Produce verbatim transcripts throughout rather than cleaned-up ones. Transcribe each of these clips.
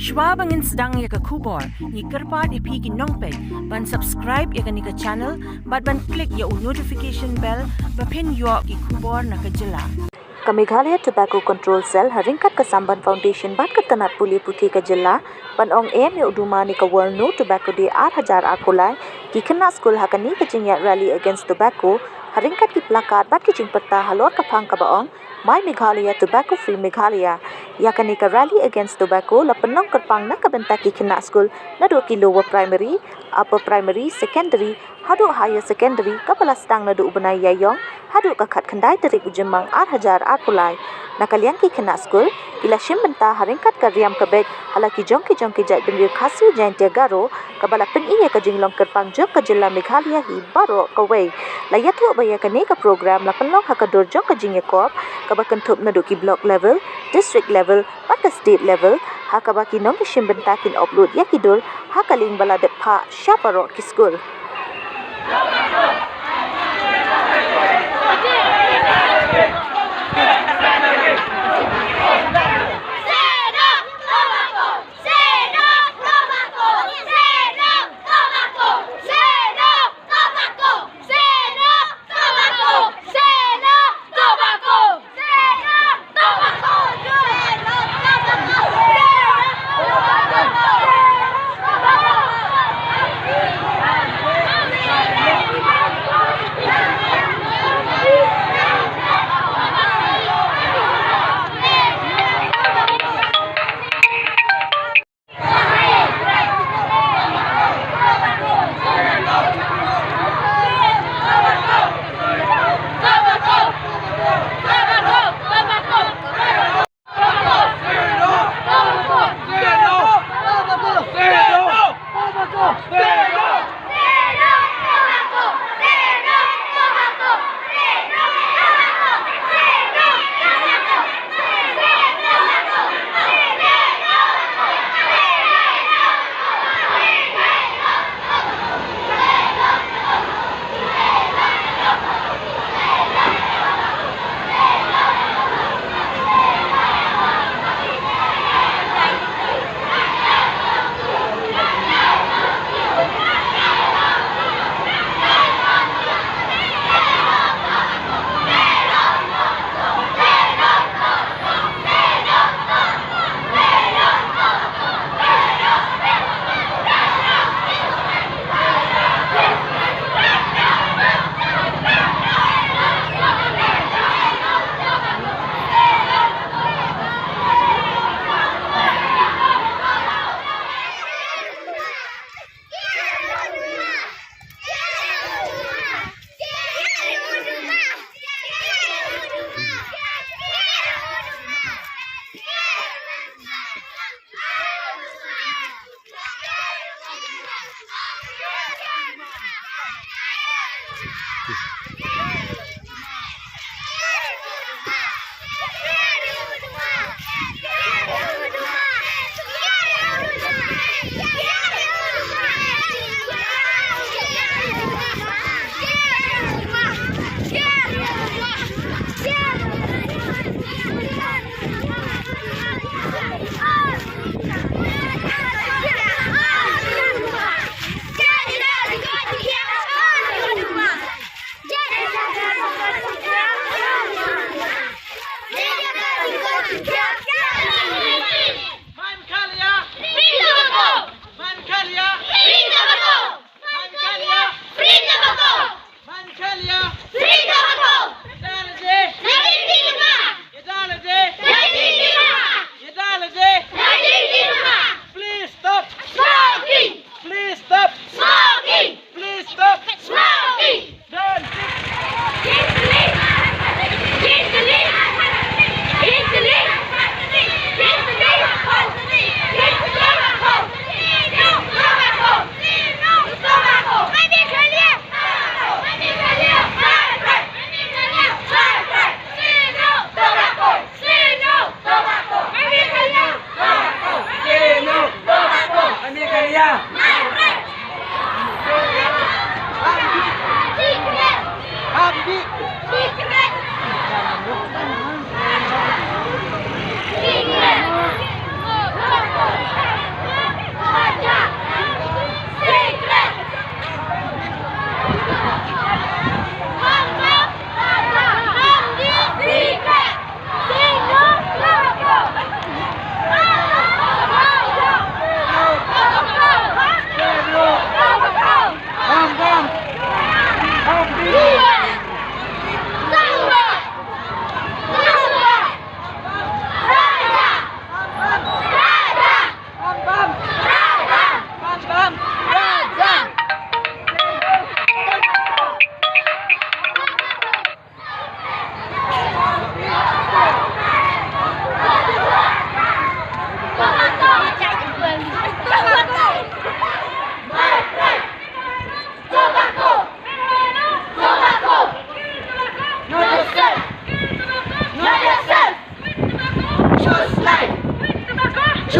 Shwa ba ngin sdang ïa ka khubor, ngi kyrpad ïa phi ki nongpeit ban subscribe ïa kane ka channel bad ban click ïa u notification bell ba phin ïoh ki khubor na ka jylla. Ka Meghalaya Tobacco Control Cell ha ryngkat ka Samban Foundation bad ka tnat pule puthi ka jylla ban ong em ïa u duma ne ka World No Tobacco Day ar hajar arphew lai, ki khynnah skul ha kane ka jingïaid Rally Against Tobacco ha ryngkat ki placard bad ki jingpyrta halor ka phang kaba ong My Meghalaya, Tobacco Free Meghalaya. Ïa kane ka Rally Against Tobacco la pynlong kyrpang na ka bynta ki khynnah skul naduh ki lower primary, upper primary, secondary haduh higher secondary, kaba la sdang naduh u bnai Ïaïong haduh ka khatkhyndai tarik u Jymmang ar hajar arphew lai. Na ka liang ki khynnah skul ki la shim bynta ha ryngkat ka riam ka beit ha la ki jong ki jong ki jaitbynriew Khasi Jaiñtia Garo, kaba la pyni ïa ka jinglong kyrpang jong ka jylla Meghalaya hi baroh kawei. La ïathuh ba ïa kane ka program la pynlong ha ka dur jong ka jingïakop kaba kynthup naduh ki block level, district level bad ka state level, ha kaba ki nongïashim bynta kin upload ïa ki dur ha ka link ba la dep phah sha baroh ki skul.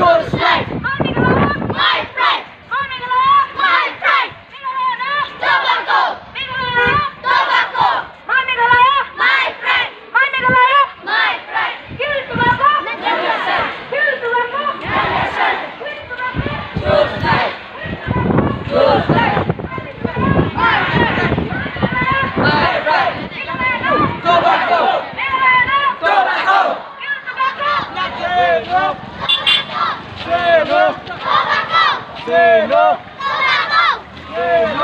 Choose life. My Meghalaya, my pride. My Meghalaya, my pride. Meghalaya na tobacco. Meghalaya na tobacco. My Meghalaya, my pride. My Meghalaya, my pride. Kill tobacco. Kill tobacco. Quit tobacco. Choose life. Choose life. My pride. Tobacco. Tobacco. Say no. Say no. Say no. Say no.